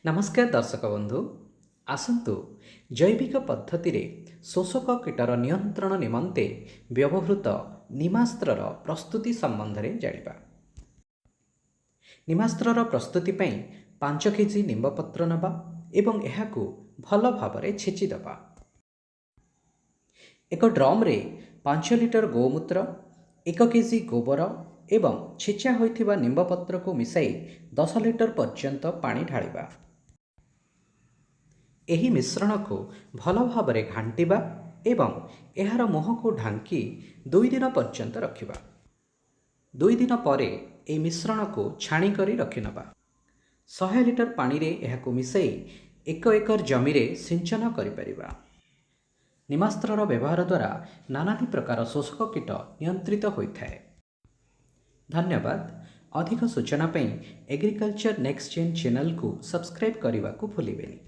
ନମସ୍କାର ଦର୍ଶକ ବନ୍ଧୁ, ଆସନ୍ତୁ ଜୈବିକ ପଦ୍ଧତିରେ ଶୋଷକ କୀଟର ନିୟନ୍ତ୍ରଣ ନିମନ୍ତେ ବ୍ୟବହୃତ ନିମାସ୍ତ୍ରର ପ୍ରସ୍ତୁତି ସମ୍ବନ୍ଧରେ ଜାଣିବା। ନିମାସ୍ତ୍ରର ପ୍ରସ୍ତୁତି ପାଇଁ 5 କେଜି ନିମ୍ବପତ୍ର ନେବା ଏବଂ ଏହାକୁ ଭଲ ଭାବରେ ଛେଚିଦେବା। ଏକ ଡ୍ରମ୍ରେ 5 ଲିଟର ଗୋମୂତ୍ର, 1 କେଜି ଗୋବର ଏବଂ ଛେଚା ହୋଇଥିବା ନିମ୍ବପତ୍ରକୁ ମିଶାଇ 10 ଲିଟର ପର୍ଯ୍ୟନ୍ତ ପାଣି ଢାଳିବା। ଏହି ମିଶ୍ରଣକୁ ଭଲ ଭାବରେ ଘାଣ୍ଟିବା ଏବଂ ଏହାର ମୁହଁକୁ ଢାଙ୍କି 2 ଦିନ ପର୍ଯ୍ୟନ୍ତ ରଖିବା। 2 ଦିନ ପରେ ଏହି ମିଶ୍ରଣକୁ ଛାଣି କରି ରଖିନେବା। 100 ଲିଟର ପାଣିରେ ଏହାକୁ ମିଶାଇ 1 ଏକର ଜମିରେ ସିଞ୍ଚନ କରିପାରିବା। ନିମାସ୍ତ୍ରର ବ୍ୟବହାର ଦ୍ୱାରା ନାନାଦି ପ୍ରକାର ଶୋଷକ କୀଟ ନିୟନ୍ତ୍ରିତ ହୋଇଥାଏ। ଧନ୍ୟବାଦ। ଅଧିକ ସୂଚନା ପାଇଁ ଏଗ୍ରିକଲଚର ନେକ୍ସଟ ଜେନ୍ ଚ୍ୟାନେଲକୁ ସବସ୍କ୍ରାଇବ୍ କରିବାକୁ ଭୁଲିବେନି।